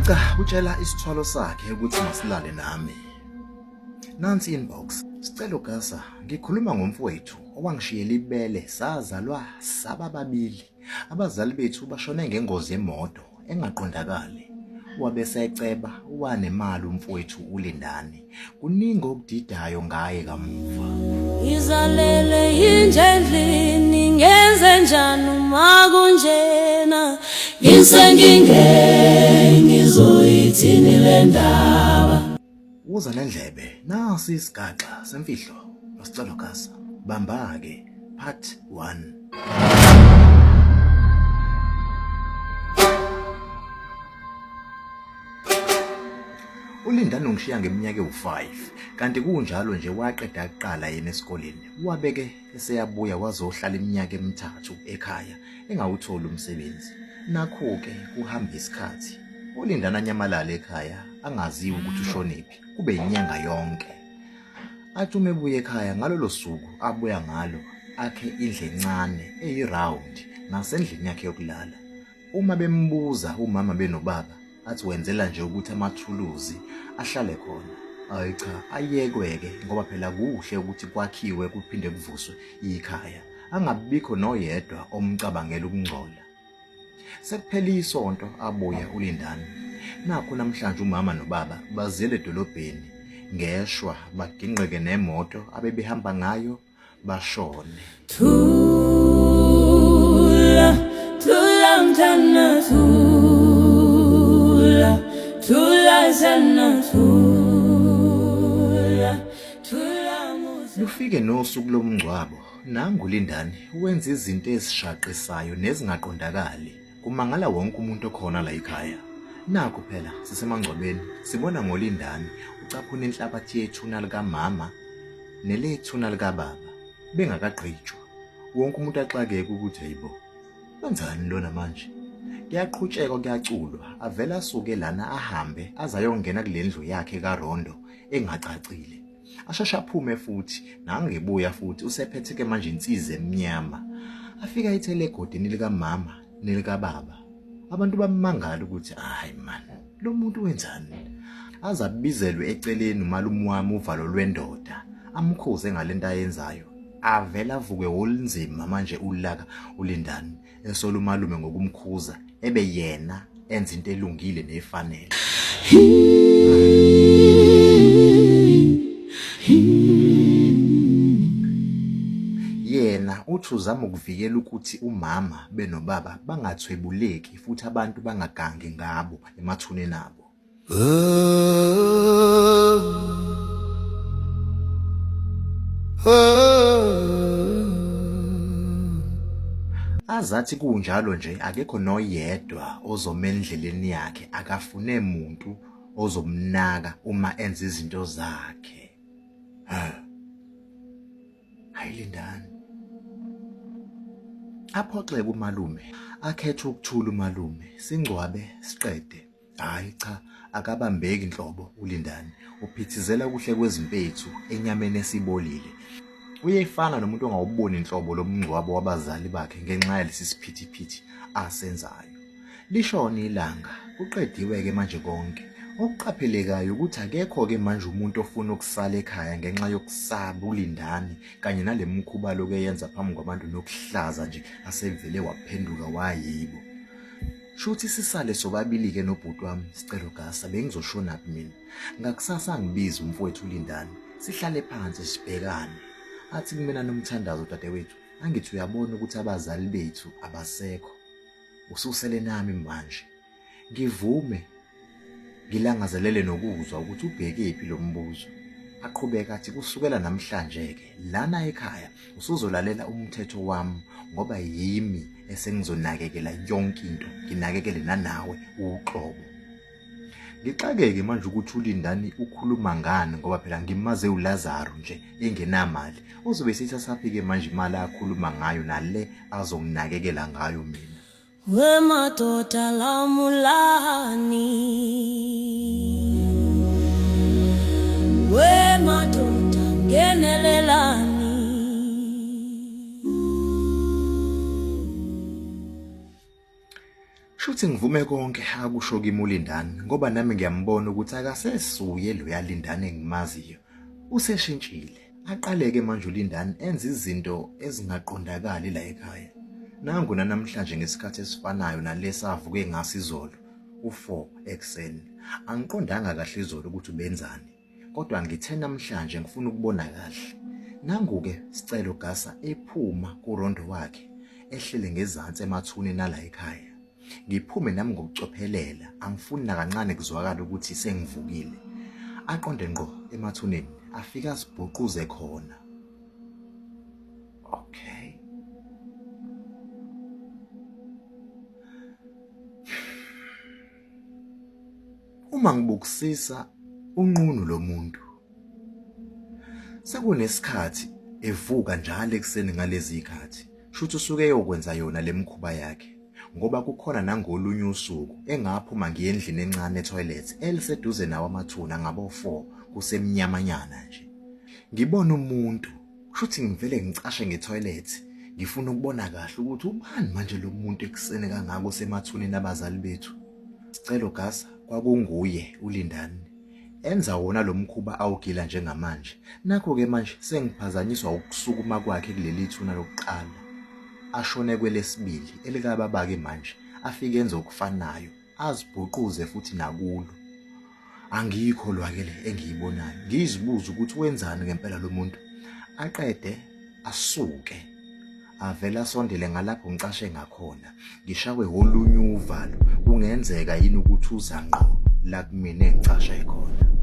Ngamfica utshela isithwalo sakhe ukuthi masilale nami. Nansi inbox. Sicelo Gasa, ngikhuluma ngomfowethu owangishiyela ibele sazalwa saba babili. Abazali bethu bashone ngengozi yemoto engaqondakali. Wabe eseceba wanemali umfowethu uLindani. Kuningi okudidayo ngaye kamuva. Ngizalele inja endlini ngenze njani uma kunjena ngise nginge ngizoyithini le ndaba. Woza nendlebe nasi isigaxa semfihlo noSicelo Gasa. Bamba-ke part 1. ULindani ungishiya ngeminyaka ewu-5 kanti kunjalo nje waqeda kuqala yena esikoleni wabeke eseyabuya wazohlala iminyaka emithathu ekhaya engawutholi umsebenzi. Nakhu-ke kuhamba isikhathi uLindani anyamalale ekhaya angaziwa ukuthi ushonephi kube inyanga yonke. Athi uma ebuya ekhaya ngalolo suku abuya ngalo akhe indlu encane eyi-round ngasendlini yakhe yokulala. Uma bembuza umama benobaba athi wenzela nje ukuthi amathuluzi ahlale khona. Hayi cha ayekwe-ke ngoba phela kuhle ukuthi kwakhiwe kuphinde kuvuswe ikhaya. Angabikho noyedwa omcabangela ukungcola. Sekuphele isonto abuya uLindani. Nakhu namhlanje umama nobaba bazele edolobheni ngeshwa bagingqike nemoto abebehamba ngayo bashone. Thula, thula mntana thula, thula sana thula, thula musa. Lufike nosuku lomngcwabo, nangu Lindani wenza izinto ezishaqisayo nezingaqondakali. Kumangala wonke umuntu okhona la ekhaya. Nakhu phela sisemangcwabeni sibona ngoLindani ucaphuna inhlabathi yethuna likamama nelethuna likababa bengakagqitshwa. Wonke umuntu axakeke ukuthi hayibo wenzani lona manje. Kuyaqhutshekwa kuyaculwa avele asuke lana ahambe aze ayongena kule ndlu yakhe kaRondo engacacile. Asheshe aphume futhi nangebuya futhi usephethe ke manje insizi emnyama. Afika ayithele egodini likamama nelikababa. Abantu bamangala ukuthi hayi man lo muntu wenzani. Aze abizelwe eceleni umalume wami uvalo lwendoda amkhuze ngalento ayenzayo. Avele avuke wolunzima manje ulaka uLindani esola umalume ngokumkhuza ebe yena enza into elungile nefanele. Yena uthi uzama ukuvikela ukuthi umama benobaba bangathwebuleki futhi abantu bangagangi ngabo emathuneni abo. Azathi kunjalo nje akekho noyedwa ozoma endleleni yakhe akafune muntu ozomnaka uma enza izinto zakhe. Hayi Lindani. Aphoxeke umalume, akhethe ukuthula umalume, singcwabe siqede. Hhayi cha akabambeki nhlobo uLindani, uphithizela kuhle kwezimpethu enyameni esibolile. Uyefana nomuntu ongawuboni nhlobo lo mngcwabo wabazali bakhe ngenxa yalesi siphithiphithi asenzayo. Lishone ilanga, kuqediwe-ke manje konke. Okuqaphelekayo ukuthi akekho-ke manje umuntu ofuna ukusala ekhaya ngenxa yokusaba uLindani kanye nale mkhuba aloku eyenza phambi kwabantu nokuhlaza nje asevele waphenduka wayibo. Shuthi sisale sobabili-ke nobhuti wami Sicelo Gasa bengizoshonaphi mina. Ngakusasa angibize umfowethu uLindani sihlale phansi sibhekane. Athi kumina Nomthandazo dadewethu angithi uyabona ukuthi abazali bethu abasekho. Ususele nami manje. Ngivume Ngilangazelele nokuzwa ukuthi ubhekephi lo mbuzo. Aqhubeka athi kusukela namhlanje-ke lana ekhaya usuzolalela umthetho wami ngoba yimi esengizonakekela yonke into nginakekele nanawe uqobo. Ngixakeke manje ukuthi uLindani ukhuluma ngani ngoba phela ngimaze uLazaro nje engenamali. Uzobe eseyithathaphi-ke manje imali akhuluma ngayo nale azonginakekela ngayo mina. We madoda lamulani, we madoda ngenelelani. Sho Shuthi ngivume konke akusho kimi uLindani ngoba nami ngiyambona ukuthi akasesuye loya Lindani engimaziyo. Useshintshile. Aqaleke manje uLindani enza izinto ezingaqondakali la ekhaya. Nangu nanamhlanje ngesikhathi esifanayo nalesi avuke ngaso izolo u-4 ekuseni. Angiqondanga kahle izolo ukuthi ubenzani. Kodwa ngithe namhlanje ngifuna ukubona kahle. Nangu-ke Sicelo Gasa ephuma kurondo wakhe ehlele ngezansi emathuneni ala ekhaya. Ngiphume nami ngokucophelela, angifuni nakancane kuzwakala ukuthi sengivukile. Aqonde ngqo emathuneni, afike asibhuquze khona. Okay. Uma ngibukisisa unqunu lo muntu sekunesikhathi evuka njalo ekuseni ngalezi zikhathi shuthi usuke eyokwenza yona lemikhuba yakhe ngoba kukhona nangolunye usuku engaphuma ngiye endlini encane etoilet eliseduze nawo amathuna ngabo 4 kusemnyamanyana nje ngibona umuntu kushuthi ngivele ngicashe ngetoilet ngifuna ukubona kahle ukuthi ubani manje lo muntu ekuseni kangaka osemathuneni abazali bethu Sicelo Gasa kwakunguye uLindani enza wona lo mkhuba awugila njengamanje. Nakho-ke manje sengiphazanyiswa ukusukuma kwakhe kuleli thuna lokuqala ashone kwelesibili elikababa-ke manje afike enze okufanayo azibhuquze futhi nakulo. Angiyikholwa-ke le engiyibonayo ngizibuze ukuthi wenzani ngempela lo muntu aqede asuke avele asondele ngalapho ngicashe ngakhona ngishawe olunye uvalo kungenzeka yini ukuthi uza ngqo la kumina engicashe khona.